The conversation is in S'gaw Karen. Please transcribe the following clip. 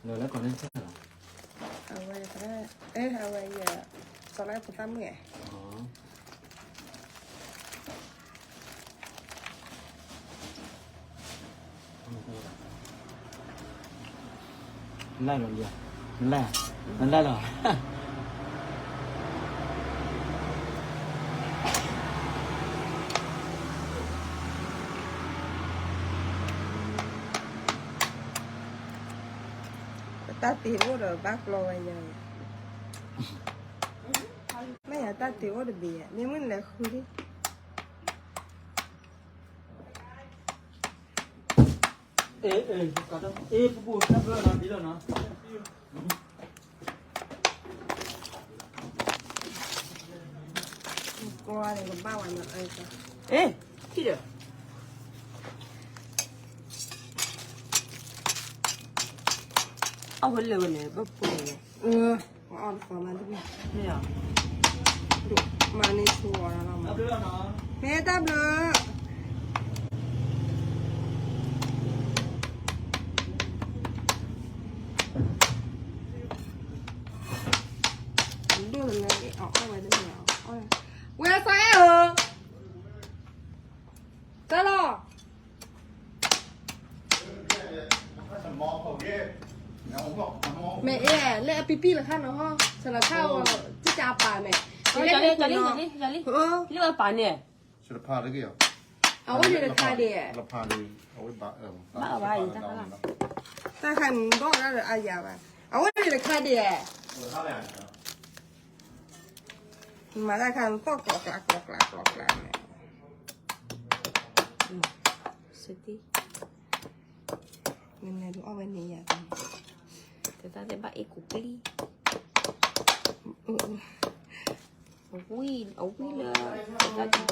လၢ လၢ connection လီၤ. အဝဲ အဝဲ စီၤလၢဖိသၣ်မုၣ်ဧါ. နလဲၣ်လီၤ, နလဲၣ်, နလဲၣ်လီၤ. တၢ်တ့အိၣ်ဒီးဘၣ်ကျီဝဲယၤ, မ့ၢ်ယၤတၢ်တ့အိၣ်တဘ့ၣ်ဧါ, မ့ၢ်မုၢ်နလဲၤဃုလံ. ကွၢ်န့ၣ်ကဘၣ်ဝဲနီၤ, ထံၣ်ဒီး အဝဲလဲၤဝဲလဲၣ် ဘၣ်ဖိလဲၣ်, အီၣ်တသီမးတမ့ၢ်, မၤန့ၢ်ဆိဝဲလီၤ, မ့ၢ်တၢ်ဘျုး ဒိၣ်တလၢ အီၣ်အီၣ်ဝဲတန့ၢ်, ဝဲစီၤအဲၣ်ဧၢ, တၢ်လီၤ. မ့ၢ်အဲၣ် လၢအပံပံၣ်လၢခါနီၤဟီ, ဆလခါအီၤ ကၠီကၠီပာ်န့ၣ်, လၢအပာ်န့ၣ်, အဝဲန့ၣ်တခါဒံး, ဘၣ်ဘၣ်အံၤတခါ, တၢ်ခါန့ၣ်ဘီၣ်ဒၣ်ဒီးအယၤဘၣ်, အဝဲန့ၣ်တခါဒံး, မၤတၢ်ခါန့ၣ် သီၣ်ကျီကျါကျီကျါကျီကျါန့ၣ်, စတံ နလဲၤဒုးအီၣ်ဝဲန့ၣ်ယၤ, တၢ်သ့ၣ်ဘၣ်အ့ၣ်ကူပျံၤ, အဝံၣ်လၢ, တၢ်